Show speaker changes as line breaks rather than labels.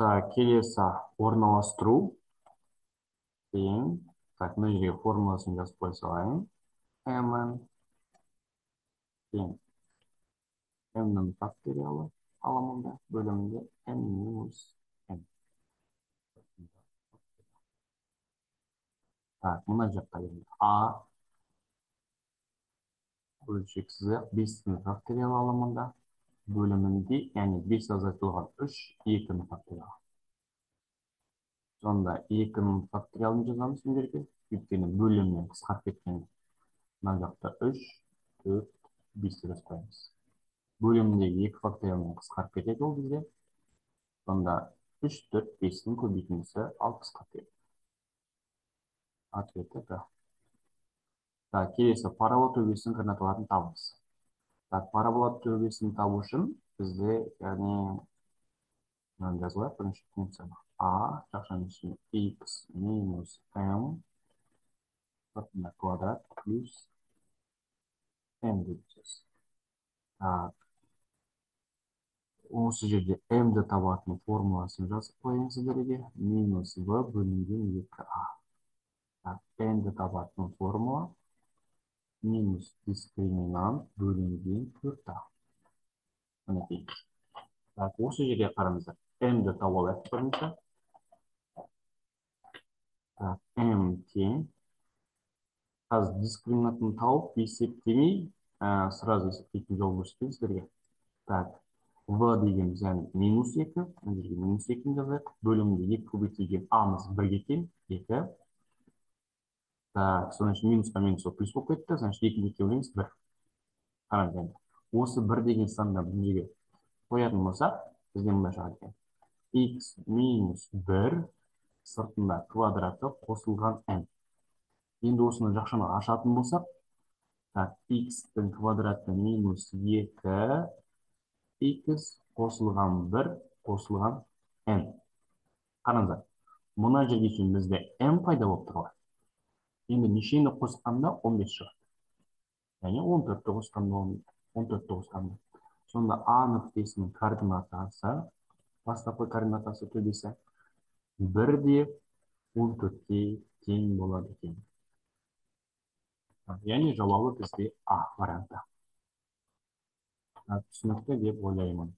Так, келесі орналастыру. Тең. Так, мына жерге формуласын жазып қоя салайын. Mn тең m-нің факториалы аламында бөлімінде m минус n. Так, мына жақта енді а бөлшек сызық 5-тің факториалы аламында бөлімінде, яғни 5 азайтылған 3, 2-нің факториалы. Сонда 2-нің факториалын жазамыз мына жерге, өйткені бөлімнен қысқарып кеткен. Мына жақта 3, 4, 5 деп жазып қоямыз. Бөліміндегі 2 факториалмен қысқарып кетеді ол бізде. Сонда 3, 4, 5-тің көбейтіндісі 60-қа тең. Ответі Г. Так, келесі парабола төбесінің координаталарын табыңыз. Так, парабола төбесін табу үшін бізде, яғни, мынаны жазып алайық, бірінші функцияны. А жақшаның ішінде x минус m сыртында квадрат плюс m деп сөз. Так, осы жерде m-ді табатын формуласын жазып қояйын сіздерге. Минус v бөлінген 2a. Так, m-ді табатын формула минус дискриминант бөлінген 4a. Мінекей. Так, осы жерге қараңыздар. M-ді тауып алайық бірінші. Так, m тең. Қазір дискриминантын тауып есептемей, сразу есептейтін жол көрсетейін сіздерге. Так, v дегеніміз, яғни минус 2, мына жерге минус 2-ні жазайық. Бөлімінде 2 көбейтілген a-мыз 1-ге тең, 2. Так, содан кейін минусқа минус ол плюс болып кетті, значит 2-ні 2-ге бөлеміз 1. Қараңыз енді. Осы 1 деген санды мына жерге қоятын болсақ, бізде мындай шығады екен. X минус 1 сыртында квадраты қосылған n. Енді осыны жақшаны ашатын болсақ, так, x-тің квадраты минус 2 x қосылған 1 қосылған n. Қараңыздар, мына жерге шейін бізде m пайда болып тұр ғой. Енді нешені қосқанда 15 шығады. Яғни 14-ті қосқанда, 14-ті қосқанда. Сонда А нүктесінің координатасы, бастапқы координатасы төбесі 1 де 14-ке тең болады екен. Яғни жауабы бізде А варианты. Түсінікті деп ойлаймын.